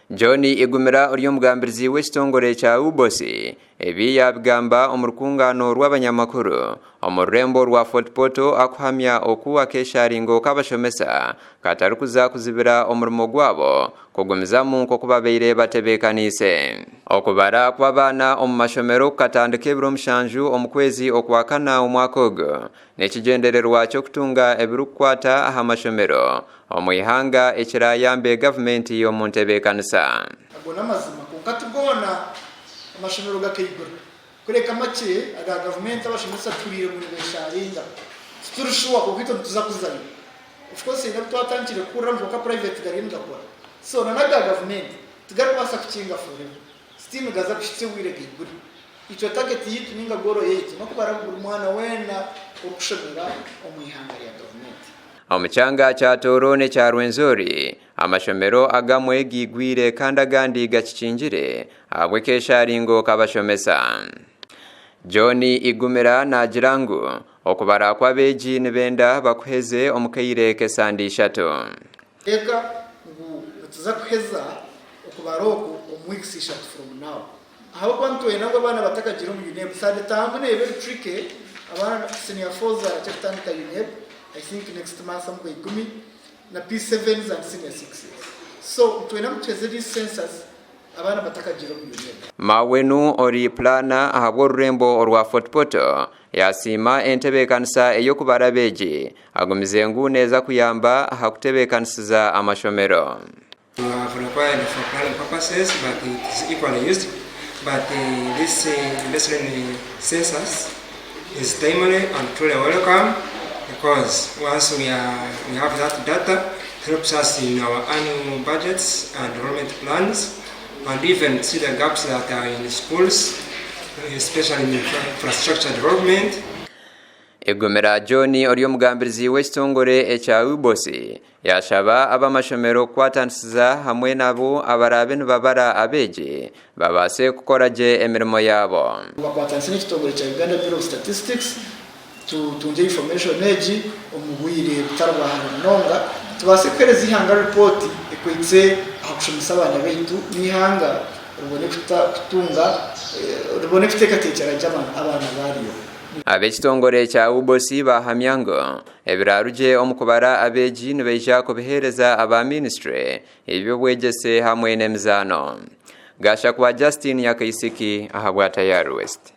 John Igumira ori omugambirizi w'ekitongore kya UBOS ebi yaabigamba omu rukungaano rw'abanyamakuru omu rurembo rwa Fort Portal akuhamya oku akesharingo k'abashomesa katarikuza kuzibira omurimo gwabo kugumizamu nk'oku babaire batebeekaniise. Okubara kw'abaana omu mashomero kukatandika ebiro mushanju omu kwezi Okwakana omwaka ogu n'ekigyendererwa ky'okutunga ebirikukwata aha mashomero omu ihanga ekirayambe gavumenti omu ntebeekanisa. Ago n'amazima, kwonka ti goona amashomero gakaigura. Kureka makye aga gavumenti abashomesa tuhuriire ngu nibesharinga. Tituri shuwa kwonka itwe nituza kuzayo. Of course haine abu twatandikire kuhuriramu kwonka private gariyo nigakora. So na n'aga gavumenti tigarikubaasa kukinga forever. Still nigaza kuhitsya obwire gaigure. Itwe target yaitu ninga goal yaitu n'okubara buri mwana weena orikushomera omu ihanga rya gavumenti. Omu kyanga kya Tooro n'ekya Rwenzori, amashomero agamwe gaigwire kandi agandi gakikingire ahabw'ekesharingo k'abashomesa. John Igumira naagira ngu okubara kw'abeegi nibenda bakuheze omu kaire k'esande ishatu. Teeka ngu nituza kuheza okubara oku omu weeks ishatu from now. Ahabw'okuba nitwenda ngu abaana batakagiire omu UNEB. Sande tahamu neeba eri tricky, abaana senior fours barakye kutandika UNEB, I think next month omu Gwaikumi, na P7s and senior sixes. So nitwenda ngu tuheze this census abaana batakagiire omu UNEB. Mawenu ori pulaana ahabw'orurembo orwa Fort Portal yasiima entebeekanisa ey'okubara abeegi, agumize ngu neeza kuyamba aha kutebeekanisiza amashomero. have required for planning purposes but it is equally used but this baseline census is timely and truly welcome because once we are we have that data it helps us in our annual budgets and development plans and even see the gaps that are in schools especially in infrastructure development. Egomera John ori omugambirizi w'ekitongore ekya UBOS yaashaba ab'amashomero kukwatanisiza hamwe nabo abaraabe nibabara abeegi babaase kukora gye emirimo yaabo. Bakwatanise n'ekitongore kya Uganda Bureau of Statistics tutungye information egi omu bwire butari bwa hare munonga tubaase kuheereza eihanga ripooti ekwaitse aha kushomesa abaana baitu n'eihanga ribone kutunga ribone kuteekateekyera gye abaana baaryo. Ab'ekitongore kya UBOS baahamya ngu ebiraarugye omu kubara abeegi nibaija kubiheereza aba minisitule y'eby'obwegyese hamwe n'emizaano. Gashakwa Justine Nyakaisiki ahabwa Tayari West.